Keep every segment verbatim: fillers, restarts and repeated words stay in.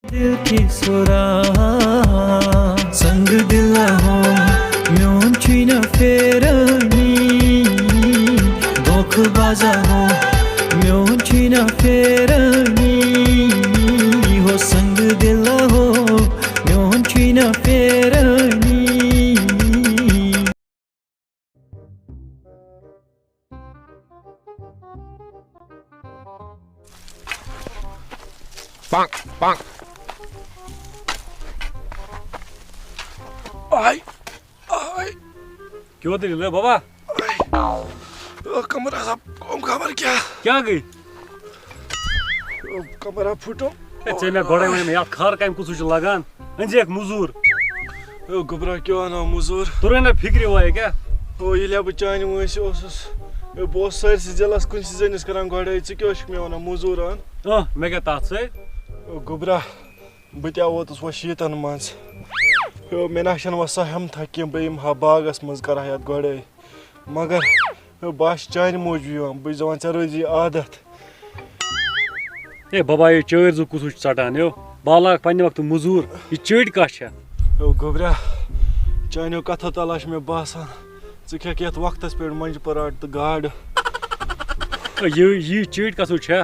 دل کی سرا سنگ دل ہو میون چھُے نہ پھیرٲنی دھوکہٕ بازا ہو میون چھُے نہ پھیرٲنی ہو سنگ دل ہو میون چھُے نہ پھیرٲنی آے آے کیٛاہ دٔلیٖل ہے بابا؟ آے۔ او کمر ہسا گوٚم خبر کیٛاہ۔ کیٛاہ گٔے؟ او کمر ہا پھُٹُم۔ ہے، ژےٚ مےٚ گۄڈَے وَنے مےٚ، یَتھ خر کامہِ کُس چھُ لَگان؟ أنۍ زِ اَکھ مٔزوٗر۔ او گوٚبرا کیٛاہ وَنو مٔزوٗر؟ توٚرُے نہ فِکرِ وۄنۍ کیٛاہ؟ او ییٚلہِ ہا بہٕ چانہِ وٲنٛسہِ اوسُس، ہے، بہٕ اوسُس سٲرسٕے ضلعس کُنہِ سٕے زٔنِس کران گۄڈَے، ژٕ کیٛاہ چھُکھ مےٚ وَنان مٔزوٗر اَن؟ اہ، مےٚ کیٛاہ تَتھ سۭتۍ؟ او گوٚبرا، بہٕ تہِ ہا ووتُس وۄنۍ شیٖتن منٛز۔ ہیو، مےٚ نہ چھَنہٕ وۄنۍ سۄ ہٮ۪متھا کینٛہہ، بہٕ یِمہٕ ہا باغس منٛز، کرٕ ہا یَتھ گۄڈَے۔ مگر ہیو، بہٕ ہا چھُس چانہِ موٗجوٗب یِوان، بہٕ چھُس دَپان ژےٚ روزِ یہِ عادت۔ ہے بابا، یہِ چٲرۍ زُو کُس چھُ ژَٹان؟ ہیو، بہٕ ہا لاگہٕ پنٛنہِ وقتہٕ مٔزوٗر، یہِ چٔٹۍ کَتھ چھےٚ؟ ہیو گوٚبریا، چانیو کَتھو تَل ہا چھُ مےٚ باسان، ژٕ کھٮ۪کھ یَتھ وقتَس پٮ۪ٹھ مۄنٛجہِ پۄراٹ تہٕ گاڈٕ۔ ہے، یہِ یہِ چٔٹۍ کَتھ چھےٚ؟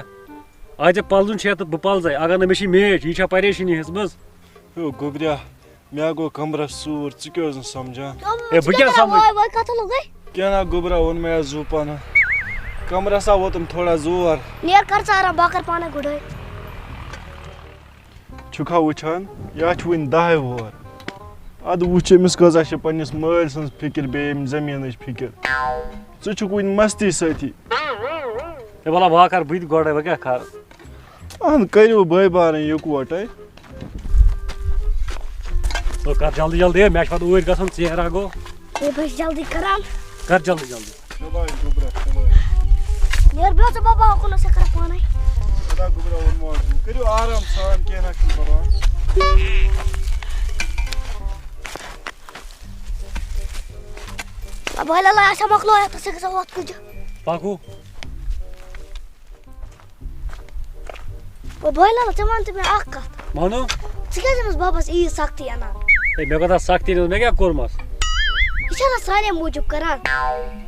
آ، ژےٚ پلزُن چھےٚ تہٕ بہٕ پلزے، اگر نہٕ مےٚ چھِ میچ، یہِ چھا پریشٲنی ہیٚژمٕژ؟ ہیو گوٚبریا، مےٚ گوٚو کمرس سوٗر، ژٕ کیٛاہ اوس نہٕ سمجھان؟ ہے، بہٕ کیٛاہ سمجھ؟ وٲے وٲے کتھٕ لوٚگُے؟ کینٛہہ نا گوٚبرا، ووٚن مےٚ یَتھ زُو پنہٕ۔ کمرس ہا ووتُم تھوڑا زور۔ نیر کر ژٕ آرام، بہٕ کر پانے گُڈٲے۔ چھُکھا وٕچھان، یہِ ہا چھُ وٕنہِ دَہے وُہَر۔ اَدٕ وٕچھ، أمِس کۭژاہ چھِ پنٛنِس مٲلۍ سٕنٛز فِکِر، بیٚیہِ ییٚمہِ زٔمیٖنٕچ فِکِر۔ ژٕ چھُکھ وٕنہِ مستی سۭتی۔ ہے وَلہ، وۄنۍ کَر بہٕ تہِ گۄڈَے، وۄنۍ کیٛاہ کَرٕ؟ اَہَن، کٔرِو بٲے بارٕنۍ یِکوَٹَے۔ تو کَر جلدی جلدی، مےٚ چھُ پَتہٕ اوٗرۍ گژھُن، ژیر ہا گوٚو۔ ہے، بہٕ چھُس جلدی کَران۔ کَر جلدی جلدی۔ شاباش گوٚبرا، شاباش۔ یورٕ بیٚہہ ژٕ بابا، اُکُن ٲسۍ کران پانے۔ خدا گوٚبرا ووٚنمو حظ، کٔرِو آرام سان، کینٛہہ نہ چھُنہٕ پرواے۔ بابا لالا، اَسہِ مۄکلو یَتھ، ژٕ گژھو ہۄتھ کُجہِ۔ پَکو۔ او بھاے لالا، ژٕ وَن تہٕ مےٚ اَکھ کَتھ۔ وَنو۔ ژٕ کیٛازِ أمِس بَبَس ییٖژ سَختی اَنان؟ ہے، مےٚ کوٗتاہ سَختی أنِس، مےٚ کیٛاہ کوٚرمَس؟ یہِ چھَنہ سانہِ موٗجوٗب کَران۔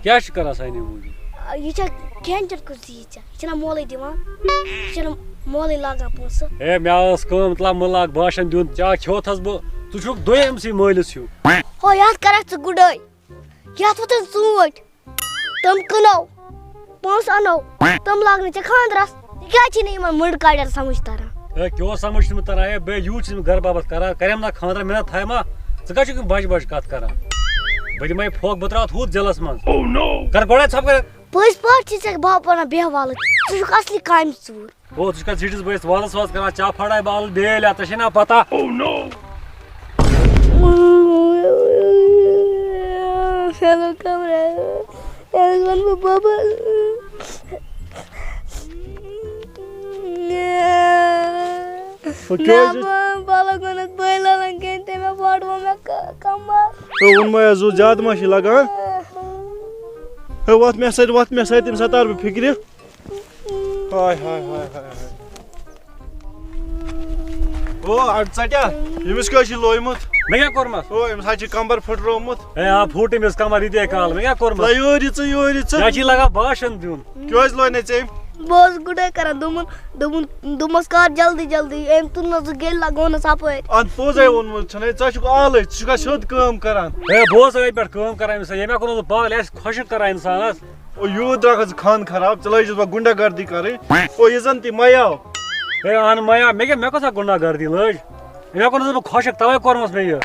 کیٛاہ چھِ کَران سانہِ موٗجوٗب؟ یہِ چھا کھٮ۪ن چٮ۪ن کُس دی ژےٚ؟ یہِ چھَنہ مولٕے دِوان۔ یہِ چھَنہ مولٕے لاگان پونٛسہٕ۔ ہے، مےٚ ٲس کٲم، تَلہ مہٕ لاگ باشَن دیُن، ژےٚ چھُتھ حظ بہٕ، ژٕ چھُکھ دوٚیمسٕے مٲلِس ہیوٗ۔ ہو، یَتھ کَرَکھ ژٕ گُڈٲے۔ یَتھ وۄتھَن ژوٗنٛٹھۍ۔ تِم کٕنو، پونٛسہٕ اَنو، تِم لاگنہٕ ژےٚ خانٛدرَس۔ ژےٚ کیٛازِ چھِ نہٕ یِمَن مٔنٛڈ کاڑٮ۪ن سَمٕجھ تَران؟ ہے، کیٛاہ اوس سَمٕجھ چھُنہٕ تَران؟ ہے، بے یوٗت چھُس بہٕ گَرٕ بابَتھ کَران، کَرٮ۪م نا خانٛدر، مےٚ نا تھایہِ ما؟ ژٕ کَتہِ چھُکھ یِم بَجہِ بَجہِ کَتھ کَران؟ بہٕ دِمَے پھۄکھ، بہٕ ترٛاوَتھ ہُتھ جَلَس منٛز۔ کَر گۄڈَے ژھۄپہٕ کَر۔ پٔزۍ پٲٹھۍ چھِ ژےٚ بابا وَنان بیٚہہ وَلہٕ، ژٕ چھُکھ اَصلی کامہِ ژوٗر۔ او، ژٕ چھُکھ زِٹھِس بٲیِس وازَس واز کران، چا پھڑاے بال بیل، ژےٚ چھے نا پتہ؟ Oh no! ہیلو کمرہ، ییٚلہِ وَنہٕ بہٕ بابا۔ ہُہ کیٛازِ؟ بابا، بابا گوٚو نہٕ بٲے لالَن کِہیٖنۍ، تٔمۍ پھاٹوو مےٚ ک-، کمر۔ ژےٚ ووٚنمَے حظ، زیادٕ ما چھِ لگان؟ ہے، وَتھ مےٚ سۭتۍ، وَتھ مےٚ سۭتۍ، تَمہِ ساتہٕ تَرٕ بہٕ فِکرِ۔ ہاے، ہاے، ہاے، ہاے، ہاے۔ او، اَڑٕ ژَٹیا، ییٚمِس کیٛاہ چھُ لویمُت؟ مےٚ کیٛاہ کوٚرمَس؟ او، أمِس حظ چھُ کَمبَر پھٕٹرومُت۔ ہے، آ، پھُٹ أمِس کَمبَر ییٖتیٛاہ کال، مےٚ کیٛاہ کوٚرمَس؟ لَے یورٕ یہِ ژٕ، یورٕ یہِ ژٕ۔ مےٚ چھِ لَگان باشَن دیُن۔ کیٛازِ لوے نَے ژےٚ أمۍ؟ بہٕ اوسُس گُڈٲے کَران، دوٚپمَن، دوٚپُن، دوٚپمَس، "کَر جلدی جلدی"، أمۍ تُل نہٕ سُہ گیلہِ لَگوونَس اَپٲرۍ۔ اَدٕ پوٚزَے ووٚنمُت چھُنَے، ژٕ چھُکھ آلٕے، ژٕ چھُکھ اَتھ سیوٚد کٲم کَران۔ ہے، بہٕ اوسُس أتھۍ پٮ۪ٹھ کٲم کَران أمِس سۭتۍ، ییٚمہِ ہا کوٚرمُت پاگل، یہِ آسہِ خۄشِک کَران اِنسانَس۔ او، یوٗت درٛاکھ ژٕ خان خراب، ژٕ لٲجِس وۄنۍ غُنڈہ گردی کَرٕنۍ۔ او، یہِ زَن تہِ مَیاو۔ ہے، اَہَن مَیاو، مےٚ کیٛاہ، مےٚ کۄس اَکھ غُنڈہ گردی لٲج؟ مےٚ کوٚرنَس بہٕ خۄشِک، تَوَے کوٚرمَس مےٚ یہِ۔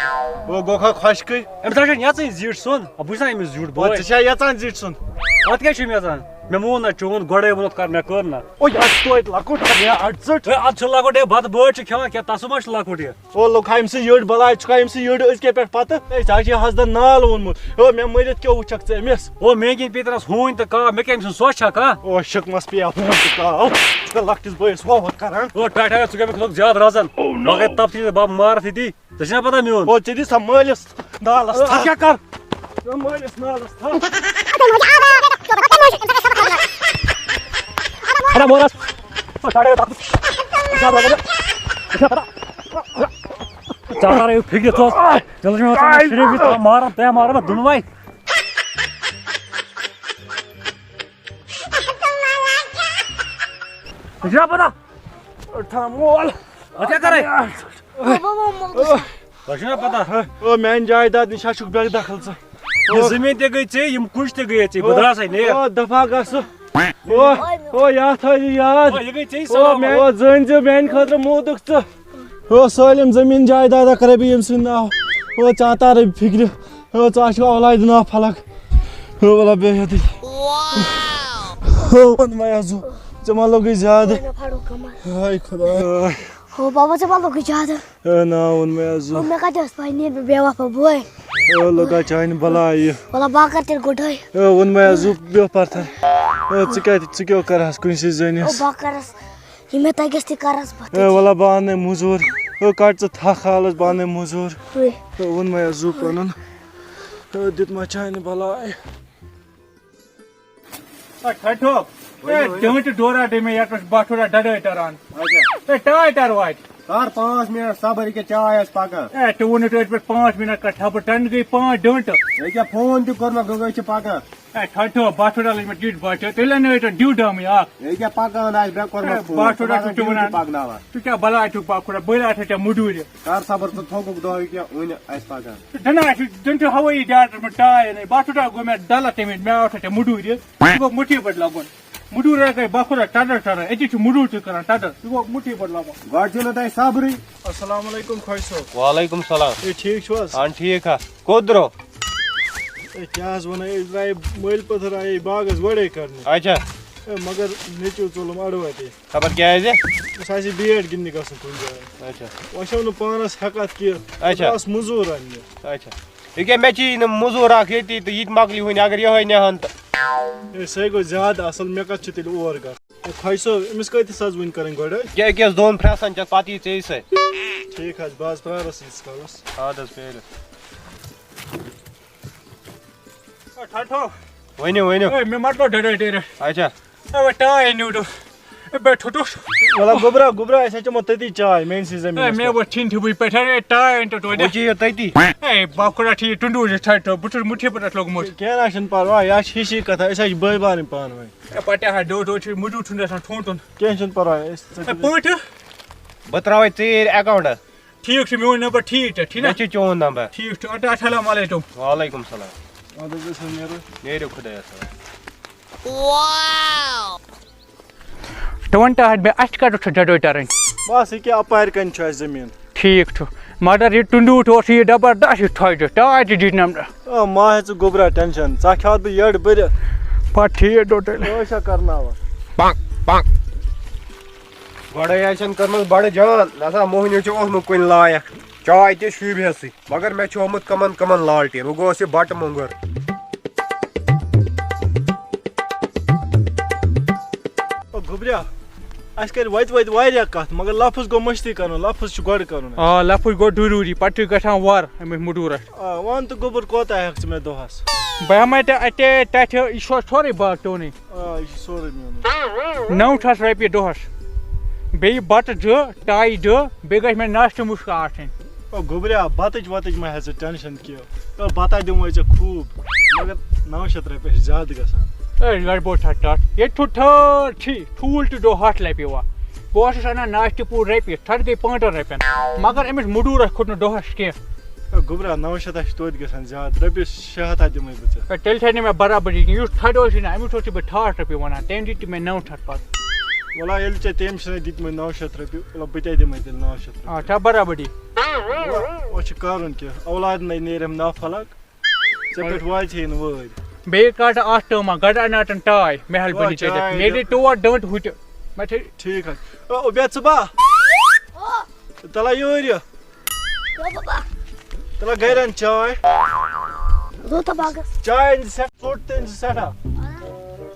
او، گوٚو کھا خۄشکٕے؟ أمِس ہا چھَنہٕ یَژٕے زِٹھۍ سُنٛد۔ آ، بہٕ چھُس نا أمِس زیُٹھ بوے۔ ژٕ چھا یَژان زِٹھۍ سُنٛد؟ اَتھ کیٛاہ چھُ أمۍ یَژان؟ مےٚ مون نہ چون، گۄڈَے ووٚنُتھ کَر مےٚ کٔر نہ۔ او، یہِ ہا چھُ توتہِ لۄکُٹ، ہے، اَتھ ژٔٹ۔ ہے، اَتھ چھُ لۄکُٹ، ہے، بَتہٕ بٲژ چھِ کھٮ۪وان، کیٛاہ تَسُہ ما چھُ لۄکُٹ یہِ؟ او لوٚگ ہا أمۍ سٕے یٔڈ بَلاے، ژٕ چھُکھ ہا أمۍ سٕے یٔڈ أزکہِ پٮ۪ٹھ پَتہٕ۔ ہے، ژےٚ ہا چھِ ہَزدَن نال ووٚنمُت۔ ہے، مےٚ مٔرِتھ کیٛاہ وٕچھَکھ ژٕ أمِس؟ او، میٛانہِ کِنۍ پیٚیہِ تَنَس ہوٗنۍ تہٕ کاو، مےٚ کیٛاہ أمۍ سٕنٛز سۄچھ چھا کانٛہہ؟ او، شِکمَس پیٚیہِ ہا ہوٗنۍ تہٕ کاو۔ ژٕ چھُکھ لۄکٹِس بٲیِس وۄوَتھ کَران۔ او، ٹاٹھا، ژٕ کیٛاہ مےٚ کھوٚتُکھ زیادٕ رَزَن۔ مگر تَپھ ژٕ بَب مارَتھ ییٚتی۔ ژےٚ چھُنا پَتہ میون؟ او، ژےٚ دِ سا مٲلِس نالَس تھَپھ۔ ژٕ کیٛاہ کَر؟ ژٕ مٲلِس نالَس تھَپھ۔ اَڑا مورَس۔ او، ٹاٹھا، ژٕ چھُکھ پَتہ۔ ژٕ کَرے یہِ فِکرِ ژٕ اوس، تیٚلہِ چھُ مےٚ ژےٚ شریٖف یہِ ماران، تۄہہِ مارو بہٕ دُنوَے۔ ژےٚ چھُنا پَتہ؟ تھاو مول۔ وۄنۍ کیٛاہ کَرے؟ تۄہہِ چھُنا پَتہ؟ او، میٛانہِ جایداد نِش ہا چھُکھ بے دخل ژٕ۔ یہِ زٔمیٖن تہِ گٔے ژےٚ، یِم کُج تہِ گٔے ژےٚ، بہٕ درٛاسَے نیٖر۔ او، دفعہ گژھ ژٕ۔ او، او، یَتھ تھٲیزِ یاد۔ او، یہِ گٔے ژےٚ او، سلام۔ مےٚ، او، زٲنۍ زِ میٛانہِ خٲطرٕ موٗدُکھ ژٕ۔ ہو سٲلِم زٔمیٖن جایدادا کَرے بہٕ ییٚمہِ سٕنٛدِ ناو۔ ہو ژٕ آتا رۄبِ فِکرِ۔ ہو ژٕ آسہِ اولادِ ناو فلک۔ ہو وَلہ بیٚہہ یَتٕے۔ ہو وَن وۄنۍ آز ژٕ، ژےٚ ما لوٚگُے زیادٕ؟ وۄنۍ مےٚ پھاڑو کمر۔ ہاے خۄدایا۔ ہو بابا، ژےٚ ما لوٚگُے زیادٕ؟ ہے نا، ووٚن مےٚ آز۔ ہو مےٚ کَتہِ ٲس پَے، نیٖر بہٕ بے وفا بوے۔ ہو لوٚگا چانہِ بَلایہِ۔ وَلہ بہٕ ہا کَرٕ تیٚلہِ گُڈٲے۔ ہے ووٚن مےٚ آز، بیٚہہ پَتھَر۔ ہے ژٕ کَتہِ، ژٕ کیٛاہ کَرٕ ہَس کُنسٕے زٔنِس؟ ہو بہٕ ہا کَرَس۔ یہِ مےٚ تَگٮ۪س تہِ کَرَس بہٕ۔ اے وَلہ بہٕ اَنَے مٔزوٗر۔ اے کَڑ ژٕ تھَکھ حالَس، بہٕ اَنَے مٔزوٗر۔ ہے۔ اے ووٚن مےٚ زُو پَنُن۔ اے دیُت مےٚ چانہِ بَلاے۔ اے ٹھٹھو، اے ڈٲنٛٹہِ ڈورا دِ مےٚ یَتھ پٮ۪ٹھ بَٹھ ہُرا ڈَڈٲے ٹَران۔ اچھا۔ اے ٹاے ٹَر واتہِ۔ کر پانٛژھ مِنٹ صبر، ییٚکیٛاہ چاے آسہِ پَکان۔ اے ژےٚ ووٚنُتھ أتھۍ پٮ۪ٹھ پانٛژھ مِنٹ کَر ٹھَپہٕ ٹَنٛڈ گٔے پانٛژھ ڈٲنٛٹہٕ۔ ییٚکیٛاہ فون تہِ کوٚر مےٚ، گٔے چھِ پَکان۔ اے ٹھٹھو، بَٹھ ہُرا لٔج مےٚ ڈِٹ بَٹھ، تیٚلہِ اَنَے ژےٚ ڈِو ڈامٕے اَکھ۔ ییٚکیٛاہ پَکان آسہِ، مےٚ کوٚر مےٚ اے، فون۔ بَٹھ ہُرا ژٕ چھُکھ تہِ پَکان وَنان، ڈِوٹی پَکناوان۔ ژٕ کیٛاہ بَلاے چھُکھ بَٹھ ہُرا، بٔلۍ آسہٕ ژےٚ مٔڈوٗرِ۔ کر صبر، ژٕ تھوٚکُکھ دۄہ یہِ کیٛاہ وٕنہِ اَسہِ پَکان۔ ژٕ دَنا چھُکھ، زَن چھُ ہوٲیی جہازَس منٛز ٹاے اَنٕنۍ۔ بَٹھ ہُرا گوٚو مےٚ ڈَلَس تَمہِ وِزِ، مےٚ آو تھَے ژےٚ مٔڈوٗرِ۔ ژٕ گوٚو مُٹھی پٲٹھۍ لَگُن۔ مٔڈوٗر ہا گٔے بَکھُرا ٹَڈَر ٹَڈَر، أتی چھُ مٔڈوٗر تہِ کَران ٹَڈَر۔ ژٕ گوٚو مُٹھی پٲٹھۍ لَگُن۔ گۄڈٕ چھُو نہٕ تۄہہِ صبرٕے۔ السلام علیکم خۄجہِ صٲب۔ وعلیکم سلام۔ ہے، ٹھیٖک چھُو حظ؟ اَہَن ٹھیٖک ہا۔ کوٚت درٛاو؟ ہے، کیٛاہ حظ وَنان، أسۍ درٛایے مٔلۍ پٔتھٕر آیے باغَس گۄڈَے کَرنہِ۔ اچھا۔ ہے، مگر نیٚچوٗ ژوٚلُم اَڑٕ وَتے۔ خبر کیٛازِ؟ أسۍ آسہِ بیٹ گِنٛدنہِ گژھُن کُنہِ جایہِ۔ اچھا۔ وۄنۍ چھَو نہٕ پانَس ہٮ۪کَتھ کینٛہہ۔ اچھا۔ بہٕ آس مٔزوٗر اَننہِ۔ اچھا۔ ییٚکیٛاہ مےٚ چھی نہٕ مٔزوٗر اَکھ ییٚتی تہٕ یہِ تہِ مۄکلہِ وٕنہِ، اگر یِہوٚے نِہَن تہٕ۔ ہے، سُے گوٚو زیادٕ اَصٕل، مےٚ کَتھ چھُ تیٚلہِ اور گژھُن؟ ہے، خۄجہِ صٲب، أمِس کۭتِس حظ وٕنہِ کَرٕنۍ گۄڈٕ؟ ییٚکیٛاہ أکِس دۄن پھرٛٮ۪سَن چھَکھ پَتہٕ یی ژےٚ سۭتۍ۔ ٹھیٖک حظ، بہٕ حظ پرٛارَس ییٖتِس کالَس۔ اَدٕ حظ، پرٛٲرِو۔ اے، ٹھٹھو۔ ؤنِو، ؤنِو۔ اے، مےٚ مَکلو ڈَڈٲے ٹیرٕ۔ اچھا۔ اے، وۄنۍ ٹاے نیوٗٹو۔ اے، بے ٹھُٹُس۔ وَلہٕ گوٚبرا، گوٚبرا، أسۍ حظ چٮ۪مو تٔتی چاے، میٛٲنِسٕے زٔمیٖنَس اے، مےٚ پٮ۪ٹھ۔ وۄنۍ ٹھِنۍ ٹھِنۍ پٮ۪ٹھ، اے، ٹاے أنۍ تو توتہِ۔ وۄنۍ چیٚیِو تٔتی۔ اے، بَکُر ہا ٹھیٖک، ٹُنڈوٗ چھُ ٹھٹھو، بہٕ چھُس مُٹھی پٮ۪ٹھ لوٚگمُت۔ کینٛہہ نہ حظ چھُنہٕ پَرواے، یہِ حظ چھِ ہِشی کَتھا، أسۍ حظ چھِ بٲے بارٕنۍ پانہٕ ؤنۍ۔ اے، پَتہٕ ہا ڈوٚٹھ، ڈوٚٹھ چھُ مُٹھیوٗ ٹھُنٛڈ آسان ٹھونٛٹُن۔ کینٛہہ چھُنہٕ پَرواے، أسۍ اے، پٲنٛٹھٕ؟ بہٕ ترٛاوَے ژیٖرۍ account۔ ٹھیٖک چھُ، میون نمبر ٹھیٖک چھا، ٹھیٖک نا؟ مےٚ چھُ چون نمبر۔ ٹھیٖک چھُ، اَدٕ السلام علیکم۔ وعلیکم السلام۔ اَدٕ حظ، أسۍ حظ نیرو۔ نیرِو خۄدایَس حوالہٕ۔ ٹُوَنٹہٕ ہَتھ بیٚیہِ اَسہِ کَتٮ۪تھ چھُ ڈَڈوے ٹَرٕنۍ؟ بَس ییٚکیٛاہ اَپارِ کَنہِ چھُ اَسہِ زٔمیٖن۔ ٹھیٖک چھُ، مگر یہِ ٹُنڈوٗٹھ اوس یہِ زبردست، یہِ تھٲیزِ، ٹاے تہِ دِتۍ نَم۔ آ، ما ہے ژٕ گوٚبرا ٹٮ۪نشَن، ژٕ کھیٚوَتھ بہٕ یٔڈ بٔرِتھ۔ پَتہٕ ٹھیٖک ڈوٚٹٕلۍ۔ ٲسا کَرناوان۔ گۄڈَے آسن کٔرمٕژ بَڑٕ جان، نسا موہنیو چھُ اوسمُت کُنہِ لایق، چاے تہِ شوٗبہِ ہسٕے، مگر مےٚ چھُ آمُت کمن کمن لالٹین، وۄنۍ گوٚو اَسہِ بَٹہٕ مۄنٛگُر۔ او گوٚبریا، اَسہِ کَرِ وَتہِ وَتہِ واریاہ کَتھ، مگر لفظ گوٚو مٔشتٕے کَرُن، لفظ چھُ گۄڈٕ کَرُن۔ آ، لفظ گوٚو ضروٗری، پَتہٕ چھُ گژھان وَر أمِس مٔڈوٗرَس۔ آ، وَن تہٕ گوٚبُر، کوتاہ ہٮ۪کھ ژٕ مےٚ دۄہَس؟ بہٕ ہٮ۪مَے ژےٚ اَتے تَتہِ، یہِ چھُ سورُے باغ چونُے۔ آ، یہِ چھُ سورُے میونُے۔ نَو شَتھ رۄپیہِ دۄہَس۔ بیٚیہِ بَتہٕ زٕ، ٹایہِ زٕ، بیٚیہِ گژھِ مےٚ ناشتہٕ مُشکہٕ آسٕنۍ۔ او گوٚبریا، بَتٕچ وَتٕچ مہ ہےٚ ژٕ ٹٮ۪نشَن کینٛہہ۔ او بَتَے دِموے ژےٚ خوٗب، مگر نَو شَتھ رۄپیہِ چھِ زیادٕ گژھان۔ ہے، لَڑِ بوٚڑ تھَٹھ تَتھ۔ ییٚتہِ چھُ ٹھٲر چھی، ٹھوٗل تہِ دۄہ ہَتھ لَپہِ یِوان۔ بہٕ اوسُس اَنان ناشتہٕ پوٗرٕ رۄپیہِ، تَتھ گٔے پانٛژَن رۄپیَن۔ مگر أمِس مٔڈوٗرَس کھوٚت نہٕ دۄہَس کینٛہہ۔ ہے گوٚبرا، نَو شَتھ ہا چھِ توتہِ گژھان زیادٕ، رۄپیَس شےٚ ہَتھ ہا دِمَے بہٕ ژےٚ۔ ہے تیٚلہِ چھَے نہٕ مےٚ برابٔدی کِہیٖنۍ، یُس تھَڈِ اوس یہِ نا، أمِس اوسُے بہٕ ٹھاٹھ رۄپیہِ وَنان، تٔمۍ دِتۍ مےٚ نَو شَتھ پَتہٕ۔ وَلہ ییٚلہِ ژےٚ تٔمۍ چھِنَے دِتمٕتۍ نَو شَتھ رۄپیہِ، وَلہ بہٕ تہِ دِمَے تیٚلہِ نَو شَتھ رۄپیہِ۔ آ، چھا برابٔدی؟ وَلہ، وۄنۍ چھُ کَرُن کیٛاہ، اولاد نَے نیرٮ۪م نافَلَک، ژےٚ پٮ۪ٹھ واتہِ ہے نہٕ وٲرۍ۔ بیٚیہِ کَڑٕ اَتھ ٹٲمہ، گَڑٕ اَناٹَن ٹاے، مہربٲنی آ، کٔرِتھ۔ چاے مےٚ دِ دِ۔ تور ڈٔنٛٹ ہُتہِ۔ مےٚ تھٲے ٹھیٖک حظ۔ او، بیٚہہ ژٕ با۔ تَلہ یوٗرۍ یہِ۔ او بابا۔ تَلہ گَرِ اَن چاے۔ زوٗ تہٕ باغس۔ چاے أنۍ زِ سٮ۪ٹھ، ژوٚٹ تہِ أنۍ زِ سٮ۪ٹھاہ۔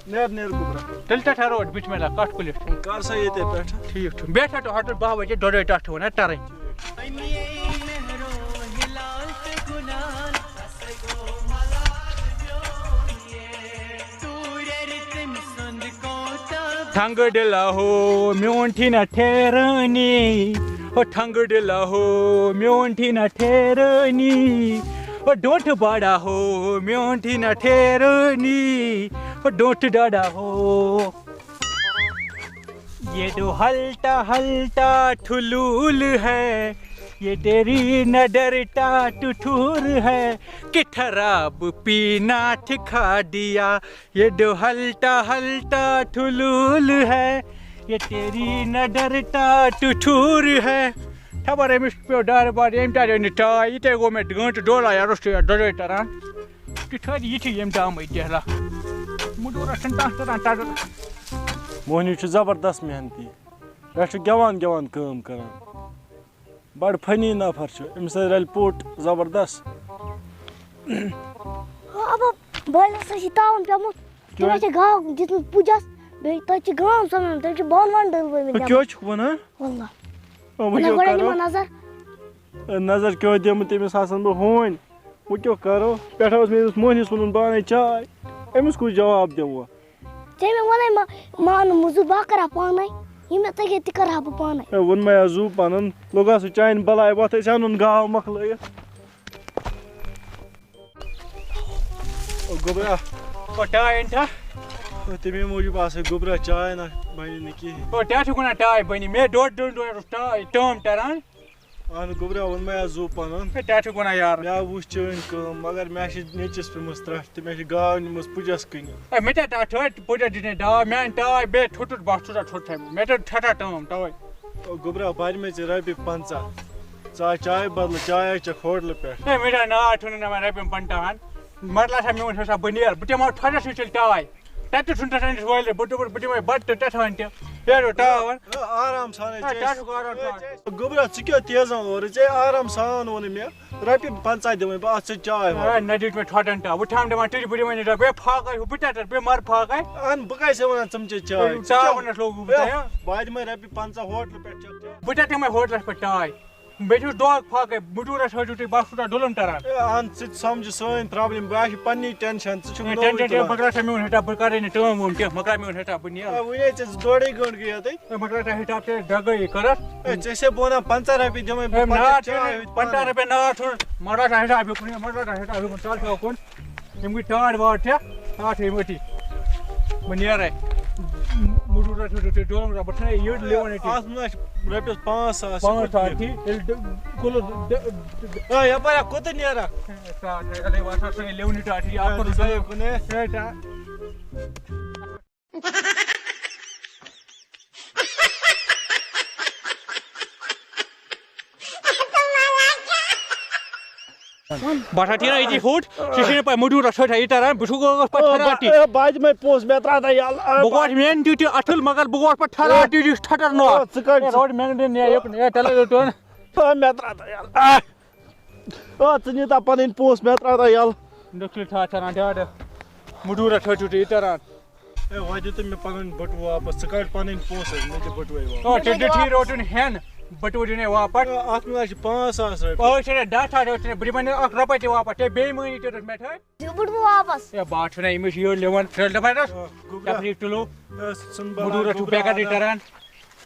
نیر، نیر گوٚبرا۔ تیٚلہِ تہِ ٹھہرو أسۍ بِسمہِ اللہ کَٹھ کُلِس۔ کر سا ییٚتے پٮ۪ٹھ۔ ٹھیٖک چھُ۔ بیٹھا تہٕ ہَٹُس باہ بجے، ڈۄڈے ٹَٹھ وَنان تَرٕنۍ۔ تھنگ ڈلا ہو میون ٹھینا ٹھہرانی۔ ہو ٹھنگہٕ ڈِلا ہو، میون ٹھیٖنہ ٹھیرٲنی۔ ہو ڈوٹھ باڑا ہو، میون ٹھیٖنہ ٹھیرٲنی۔ ہو ڈوٹھ ڈاڑا ہو۔ یہ جو ہلٹا ہلٹا ٹھلول ہے، یہ تیری نڈر ٹاٹ ٹھور ہے، کہ ٹھراب پینا ٹھکا دیا۔ یہ جو ہلٹا ہلٹا ٹھلول ہے، یہ تیری نڈر ٹاٹ ٹھور ہے۔ خبر أمِس پیوٚو ڈر بر، أمۍ تہِ اَنہِ ٹاے، یہِ تے گوٚو مےٚ گٲنٛٹہٕ ڈۄڈ آیا روٚستُے اَتھ دۄدرے تَران۔ تہِ ٹھٔہر، یہِ چھِ ییٚمہِ دامٕے ڈہلا۔ مُڈوٗرا چھِنہٕ تَتھ تَران تَتھ۔ موہنیوٗ چھُ زبردست محنتی، پٮ۪ٹھٕ چھُ گٮ۪وان گٮ۪وان کٲم کران۔ بڑٕ فنی نفر چھُ، أمِس سۭتۍ رلہِ پوٚٹ زبردست۔ ہا، ابا، بٲیِس ہسا چھِ تاوُن پیوٚمُت۔ تٔمۍ کیٛازِ؟ ہسا چھِ گاو دیُتمُت پُجس، بیٚیہِ تَتہِ چھِ گام سَنان، تٔمۍ چھِ بانہٕ وانہٕ ڈٔلوٲومٕتۍ ژٕ نٮ۪بر۔ کیٛازِ چھُکھ وَنان؟ واللہ۔ او، وۄنۍ نہ، کیٛاہ گۄڈٕ کرو؟ دِمو نظر۔ اے، نظر کیٛاہ دِمہٕ، تٔمِس آسَن بہٕ ہوٗنۍ۔ وۄنۍ کیٛاہ کرو؟ پٮ۪ٹھٕ اوس مےٚ أمِس موہنِوِس ووٚنمُت، بہٕ اَنَے چاے۔ أمِس کُس جواب دِمہٕ وۄنۍ؟ ژےٚ مےٚ ووٚنے ما-، مانہٕ موٚزوٗر، بہٕ ہا کَرٕ ہا پانَے۔ یہِ مےٚ تَگہِ ہے، تہِ کَرٕ ہا بہٕ پانَے۔ ہے، ووٚن مےٚ ہا زُو پَنُن، لوٚگ ہا سُہ چانہِ بَلاے وَتھ، أسۍ اَنُن گاو مۄکلٲیِتھ۔ او گوٚبرا۔ او ٹاے أنۍ تھا؟ او تَمے موٗجوٗب آسہٕ گوٚبرا چاے نہ بَنہِ نہٕ کِہیٖنۍ۔ او ٹاے چھُکھ وَنان ٹاے بَنہِ؟ مےٚ ڈوٚڈ ڈوٚڈ ڈوٚڈ ٹاے ٹٲم ٹَران۔ اہن گوٚبرا، ووٚن مےٚ ہا زُو پَنُن۔ ہے، کیٛاہ چھُکھ وَنان یار؟ مےٚ ہا وٕچھ چٲنۍ کٲم، مگر مےٚ ہا چھِ نیٚچِس پیٚمٕژ ترٛٹھ تہٕ مےٚ چھِ گاو نِمٕژ پُجَس کٕنہِ۔ ہے، مےٚ تہِ ہا ترٛٹھ، پُجَس دِژ مےٚ داو، میٛانہِ ٹاے بیٚیہِ ٹھُٹُٹ بَس ٹھُٹا ٹھُٹ تھایمُت۔ مےٚ تہِ ٹھٹھا ٹٲم تَوَے۔ او گوٚبرا، بَرِ مےٚ ژےٚ رۄپیہِ پنٛژاہ۔ ژٕ آ چایہِ بدلہٕ چاے اَکھ چَکھ ہوٹلہٕ پٮ۪ٹھ۔ ہے، مےٚ تہِ ہا ناو ٹھُنہٕ نہ وۄنۍ رۄپیَن پنٛژاہَن۔ مَرلا چھا میون حِساب، بہٕ نیرٕ، بہٕ دِمہٕ ہا ٹھۄٹھَس سۭتۍ تیٚلہِ ٹاے۔ تَتہِ تہِ چھُنہٕ تَتھ أنِس وٲلِتھ، بہٕ تہِ، بہٕ دِمَے بَتہٕ تہِ تَتھ وَنہِ تہِ۔ پھیرو تاو وَن۔ ہے، آرام سانٕے ہے، چے۔ کیٛاہ چھُکھ آرام سان؟ ہے، گوٚبرا، ژٕ کیٛاہ تیزان اورٕ؟ ژےٚ آرام سان ووٚنُے مےٚ، رۄپیہِ پنٛژاہ دِمَے بہٕ، اَتھ ژٕ چاے ہے، ہۄکھ۔ نہ دیُت مےٚ ٹھۄٹَن ٹاو۔ وۄنۍ تھام دَپان، تُجہِ بہٕ دِمَے نہٕ ٹاو۔ بیٚیہِ پھاکَے ہُہ، بہٕ تہِ تَتھ، بیٚیہِ مَرٕ پھاکَے۔ اَہَن، بہٕ کَسہِ وَنان ژٕ چے چاے؟ ہے، ژٕ کیٛاہ تاوَنَس لوگُکھ بہٕ ہے، تۄہہِ، ہا؟ بہٕ دِمَے رۄپیہِ پنٛژاہ ہوٹلہٕ پٮ۪ٹھ چَکھ چاے۔ بہٕ تہِ دِمَے ہوٹلَس پٮ۪ٹھ چاے۔ بیٚیہِ چھُس دۄگ پھاکَے، مُجوٗرَس ہٲوِو تُہۍ، بَس کوٗتاہ ڈُلُم تَران۔ اے، اَہَن، ژٕ تہِ سَمجہِ سٲنۍ پرٛابلِم، بہٕ آسہِ پَننی ٹٮ۪نشَن، ژٕ چھُکھ ہے، نوٚوُے ٹٮ۪نشَن تُلان۔ مۄکلاو سا میون حِساب، بہٕ کَرے نہٕ کٲم وٲم کینٛہہ، مۄکلاو میون حِساب، بہٕ نیرٕ۔ اے، وُنہِ ہے ژےٚ زٕ ڈۄڈٕے گٲنٛٹہٕ گٔیے تَتہِ۔ ہے، مۄکلاو سا حِساب، ژےٚ دَگٲیی کٔرٕتھ۔ اے، ژےٚ چھے بہٕ وَنان پنٛژاہ رۄپیہِ دِمَے بہٕ، ہے، پَتہٕ نار چھَکھ چاے چھُنہٕ، ہُتہِ پنٛژاہ پانَے۔ رۄپیہِ نار چھُنہٕ، مۄکلاو سا حِساب یُکُن، مۄکلاو سا حِساب یُکُن، ژٕ ہا چھُکھ کُن۔ یِم گٔے ٹاٹھ واٹھ چھےٚ، ٹاٹھٕے مٔٹی۔ بہٕ نیرے۔ موٚزوٗر رَٹہِ، رَٹہِ، رَٹہِ، ڈولُم رَٹہِ، بہٕ چھُسَے یٔڑ لِوان ییٚتی۔ اَتھ منٛز چھِ رۄپیَس پانٛژھ ساس، پانٛژھ ساس ٹھیٖک، ییٚلہِ ڈ-، کُلُس ڈ-، ڈ-، آ، یَپٲرۍ ہا کوٚت نیرَکھ؟ ٹاٹھ، اَگَرے وَسان سُہ لِونٕے ٹاٹھ، یہِ اَپٲرۍ یہِ گٔیو کُنے۔ ہے، ٹاٹھ۔ بٹھا ٹھیٖک نا، یہِ چھِ ہوٚٹ، ژےٚ چھے نہٕ پَے، موٚزوٗرَس چھا یہِ تَران، بہٕ چھُس گوٚو پَتہٕ او، ٹھَران با-، ٹی۔ اے، بہٕ دِمَے پونٛسہٕ، مےٚ ترٛاو تہٕ یَلہٕ۔ بہٕ گوس میٛانہِ ڈیوٹی اَٹھُل، مگر بہٕ گوس پَتہٕ ٹھَران ٹی، یُس ٹھَٹَر نوٚو۔ او، ژٕ کَڑ اے، ژٕ۔ روڈ مین دِن، یہِ یوٚکُن، اے، تَلہٕ یوٚکُن۔ او، مےٚ ترٛاو تہٕ یَلہٕ۔ آ۔ او، ژٕ نہِ تا پَنٕنۍ پونٛسہٕ، مےٚ ترٛاو تہٕ یَلہٕ۔ نٔکھلہِ ٹھاٹھ ٹھَران ڈاڈٕ، موٚزوٗرَس چھا یہِ تَران۔ اے، وۄنۍ دِ تہٕ مےٚ پَنٕنۍ بٔٹوٕ واپَس۔ ژٕ کَڑ پَنٕنۍ پونٛسہٕ حظ، مےٚ دِ بٔٹوَے واپَس۔ او، ژےٚ دیُتھی روٹُن ہٮ۪ن، بٔٹوٕ دیُن ہے واپَس۔ اے، اَتھ منٛز حظ چھِ پانٛژھ ساس رۄپیہِ۔ او، ژےٚ دَہ ساس رۄپیہِ، بہٕ دِمَے نہٕ اَکھ رۄپَے تہِ واپَس۔ ژےٚ بے مٲنی تہِ روٚٹ مےٚ ٹھٲے۔ ژٕ بٔٹوٕ واپَس۔ اے، بہٕ ہا چھُس نہ أمِس یہِ لِوان، ترٛےٚ دَپان حظ، آ، گوٚبرا۔ تَفریٖق تُلو۔ اے، سُہ ژھٕن بَلاے موٚزوٗرَس چھُ گوٚبرا بیکار یہِ اَنا۔ تَران۔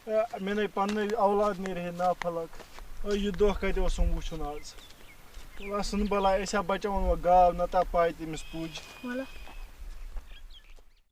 اے، مےٚ نَے پَننُے اولاد نیرِ ہے نافلک۔ اے، یہِ دۄہ کَتہِ اوسُم وُچھُن آز؟ وَلہٕ ژھٕن بَلاے، أسۍ ہا بَچاوون وۄنۍ گاو، نَتہٕ ہا پایہِ تٔمِس پُج۔ وَلہٕ۔